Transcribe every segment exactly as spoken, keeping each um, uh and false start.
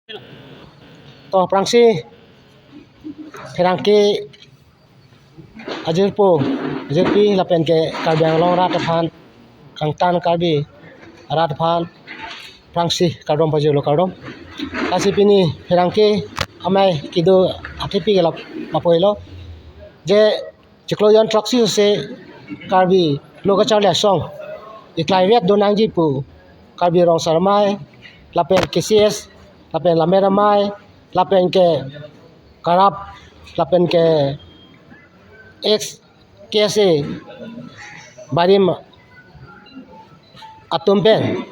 To aphrangsi pherangke ajirpo, ajirpi lapen ke Karbi Anglong arat aphan, kangtan Karbi arat aphan aphrangsi kardom pajirlo, kardom. Lasi pini pherangke amei kedo athepi ke lap-, lapu helo je chiklo jon throksi se Karbi Lo Kacharli Asong iklai vet do nangji pu Karbi Rong Asar Amei lapen K C S lapen Lammet Amei lapen ke Karap lapen ke ex K S A barim atum pen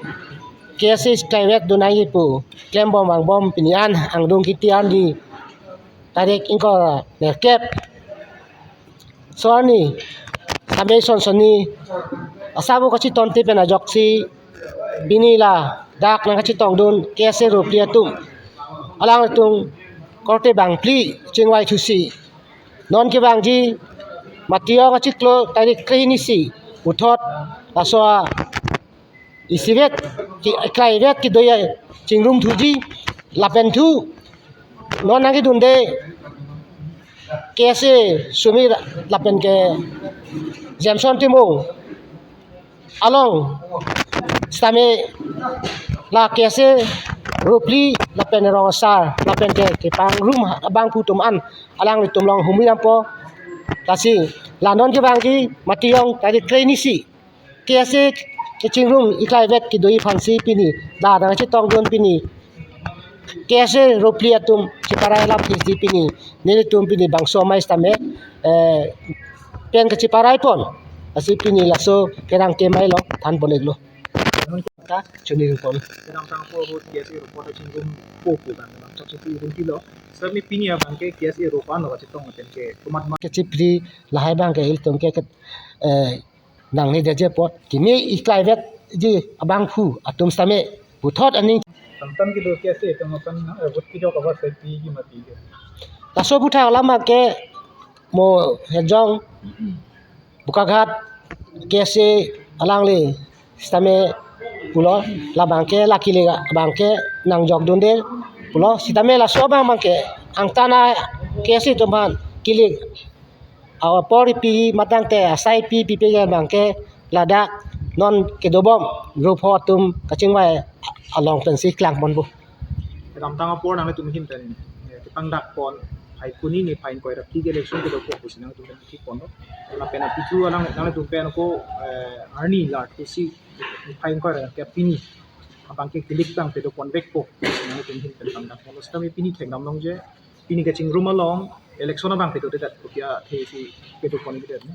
K S A iklai vet do nangji pu klembom vangbom pini an angdung kiti arni tarik ingkoi ra nerkep so arni same son sonni asabo kachetongte pen ajoksi pini ladak nangkachetongdun K S A ropli atum, alanglitum korte bangphli chingvai thusi non kevangji Matiyong achiklo tarik krehini isi puthot laso a isivet ki, iklai vet kedo-i chingrum thuji lapen thu non nangkedunde K S A Sumir lapen ke Jameson Timung along sitame la K S A ropli lapen rong asar lapen ke kepangrum abangphu atum an alanglitum along humri dampo. Lasi la non kevangji Matiyong tarik krehini isi K S A kechingrum iklai vet kedo-i aphansi pini la nangchetongdun pini K S A ropli atum cheparai alam thesi pini nelitum pini bangso amei sitame, eh, pen kacheparai pon. Lasi pini laso pherangke amei along thanpon-iklo. Ta choningri pon. Kedamtang apor ahut K S A ropli chingrum-po pu abang kedamtang chingrum-pilo. Sitame pini abangke K S A ropli anlo kachetong lapen ke komat ma kechipri lahai abangke ilitum ke, ke, eh, nangnedetji apot kimi iklai vetji abangphu atum sitame puthot aning. Samtan kedo K S A atum akan, eh, vote kejok abar sai piji ma piji. Laso aphuthak alam abangke mo hejong Bokaghat K S A alangli sitame pulo, labangke la kilik abangke nangjokdunde pulo, sitame laso abang abangke angtan a K S A atum aphan kilik apor pi matangte asai pi pipe abangke ladak non kedobom rup ho atum kachingvai along pensi klangponpo. Kedamtang apor nanglitum ahin pen, eh, kepangdak pon phai kuni ni phai ingkoi ra phli ke election kedokok pusi nanglitum pen thik ponlo. Lapen aphi thu alang nanglitum pen ako, eh, arni la thusi phai ingkoi ra ke pini abangke kilik abang pedo ponvekpo nanglitum ahin pen pangdak ponlo. Sitame pini thekdam longji pini kachingrum along election abang pedodedet kopi athesi pedo ponvedet ni.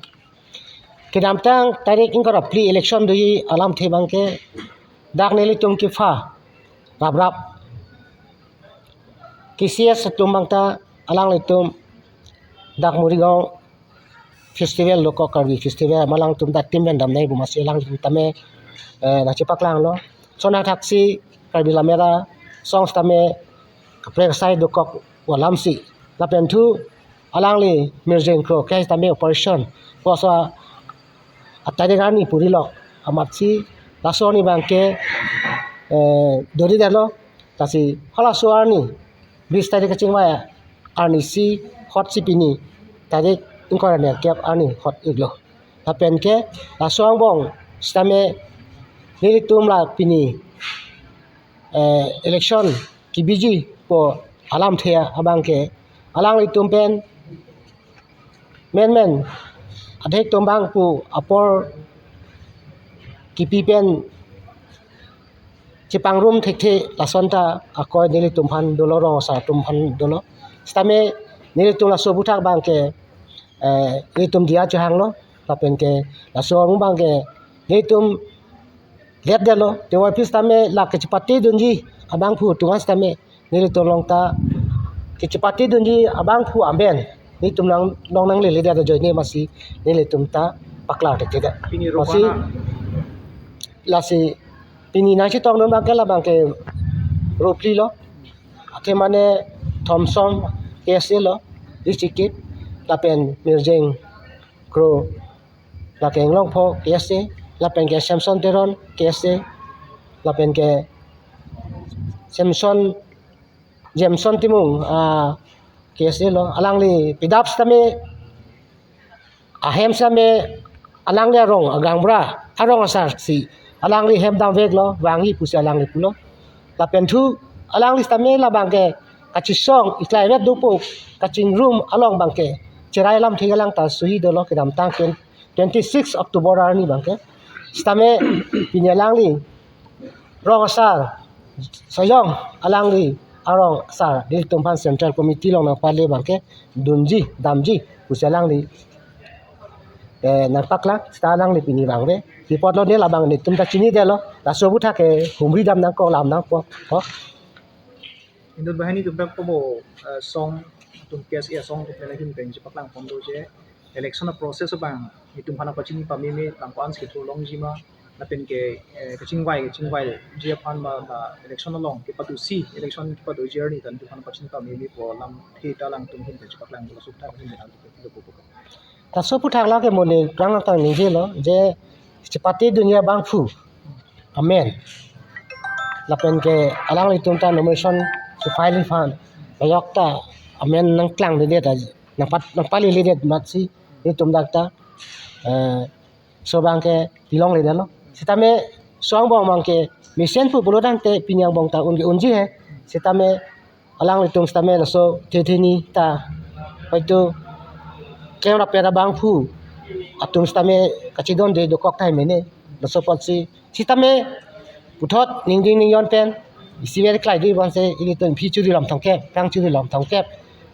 Kedamtang tarik ingkoi ra phli election do-i alamthe abangke dak nelitum kepha raprap K C S atum abangta alanglitum dak Morigaon festival dokok, Karbi festival, ma alangtum ta tim pen damnai pu amatsi alangtum tame, eh, nangchepaklanglo. Lason athaksi Karbi Lammet Asong sitame kaprek asai dokok pu alamsi lapen thu alangli Mirjeng Kro ke sitame operation pusi atarik arni purilo amatsi laso arni abangke, eh, dodedetlo. Lasi halaso arni bis tarik kachingvai arnisi hotsi pini tarik ingkoi ra nerkep arni hot-iklo. Lapen ke laso angbong sitame nelitum la pini, eh, election kebiji pu alamthe abangke alanglitum pen menmen adhek atum abang pu apor kipi pen chepangrum thekthe lason ta akoi nelitum aphan dolo, rong asar atum aphan dolo. Sitame nelitum laso aphuthak abangke, eh, nelitum diya chehanglo lapen ke laso angbong abangke nelitum letdetlo. Tewa pi sitame la kachepatedunji abangphu atum an sitame nelitum along ta kachepatedunji abangphu amen nelitum along nangleledet ajoine amatsi nelitum ta paklar thekthedet. Pini ropli amatsi ana lasi pini nangchetongdun abangke labangke roplilo. Athe mane Thomson K S A lo, district kip, lapen Mirjeng Kro, lake Englongpho K S A, lapen ke Samson Teron K S A, lapen ke Samson Jameson Timung, ah, K S A lo, alangli pidap sitame ahem sitame alangli arong agangbura, arong asar si alangli hem damveklo, vangji pusi alangli pulo. Lapen thu alangli sitame labang ke kachesong iklai vet dopo kachingrum along abang ke cherai lamthe alang ta suhi dolo kedamtang pen twenty six October arni abang ke. Sitame pini alangli rong asar sojong alangli arong asar nelitum aphan Central Committee along nangpale abang ke dunji damji pusi alangli, eh, nangpaklang sita alangli pini vangve. Report lo ne labang netum ta chinidetlo. Laso aphuthak ke humri dam nangkok lam nangkok. Ko. Indut banghini tum ta komo, eh, song tum K S A song tum pena hin pen chepaklang pon do je election a process abang itum aphan pachini pameme tang ko-an si thulongji ma lapen ke, eh, kachingvai kachingvaiji aphan ma, ma election along kepatusi election kepatuji arni tan itum aphan pachini pameme pu alamthe ta alangtum hin pen chepaklang do, laso aphuthak hin pen alangtum pen lo ko. Laso aphuthak lake mo ne prang tang ningjelo je chepate dunji abangphu amen. Lapen ke alanglitum ta nomination si file aphan ayok ta amen nangklangledet, nangpat nangpaledet amatsi nelitum dak ta, eh, laso abang ke pilongledetlo. Sitame laso angbong abang ke mesen pu pulotangte pini angbong ta un ke unji he. Sitame alanglitum sitame laso thetheni ta hoito klem rapet abangphu atum sitame kachedonde dokok tahai mene. Laso apotsi sitame puthot ningding ningjon pen isiver klai dui bonse ilitum phi churi lam thomkep, prang churi lam thomkep,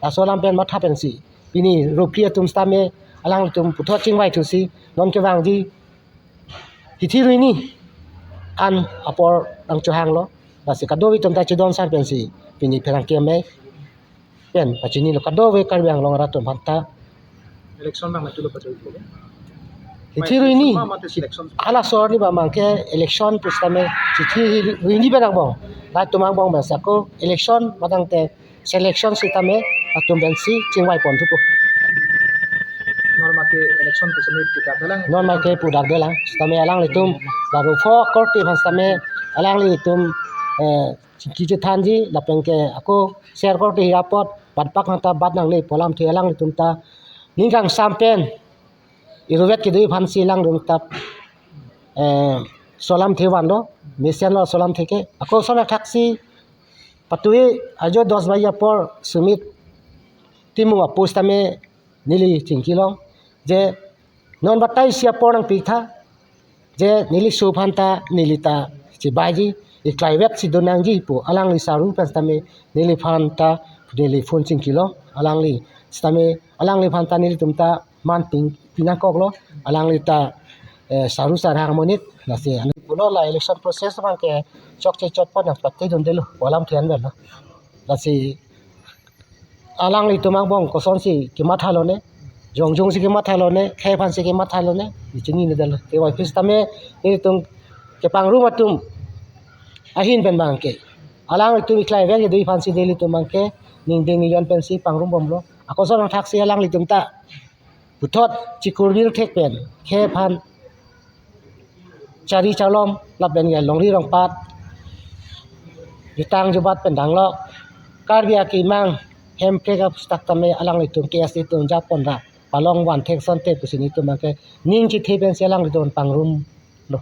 laso alam pen matha pensi pini ropri atum sitame alanglitum puthot chingvai thusi non kevangji hithi ruini an apor nangchohanglo. Lasi kadokave atum ta chedon sar pensi pini pherangke amei pen pachinilo kadokave Karbi Anglong arat atum aphanta. Election abang mati lo pada itu. Hithi ruini. Election ma mati election. Hala sor ni ba abang ke election pu sitame hithi ruini pen angbong. Latum angbong abang sako election matangte selection sitame atum pensi chingvai pon thupo. Non ma ke election pu sitame pudakdelang. Non ma ke pudakdelang. Sitame alanglitum daru pho korte aphan sitame alanglitum, eh, chingki chethanji lapen ke ako ser korte hi apot bat pak hanta bat nangle pu alamthe alanglitum ta ning kangsam pen iruvet kedui aphansi alangtum ta, eh, laso alamthe vanlo, mesenlo laso alamthe ke. Ako lason athaksi patui ajo dos baji apor Sumit Timung apo sitame neli chingkilong je non batai isi apor nangpitha je neli laso aphanta neli ta chibaiji iklai vet si do nangji pu alangli saru pen sitame neliphan ta neli phone chingkilong alangli sitame alangliphan ta nelitum ta man ping pinangkoklo alangli ta, eh, saru sarhang monit lasi ani pulo la election process abang ke chokche chotpon nangpatedundelo pu alamthe anvetlo. Lasi alanglitum angbong kosonsi kemathalo ne, jongjongsi kemathalo ne, khei aphansi kemathalo ne, ichinine detlo. Kevai phi sitame nelitum kepangrum atum ahin pen abang ke alanglitum iklai vet kedui aphansi nelitum abang ke ningding ningjon pensi pangrumbomlo. Ako lason athaksi alanglitum ta puthot chikurvir thek pen khei aphan chari chalom lapen ke longri rongpat jutang jubat pen danglok Karbi akemang Hemprek aputhak tame alanglitum K S A atum japon ra palong van thek sonte pusi nelitum abang ke ning chithe pensi alanglitum pangrumlo.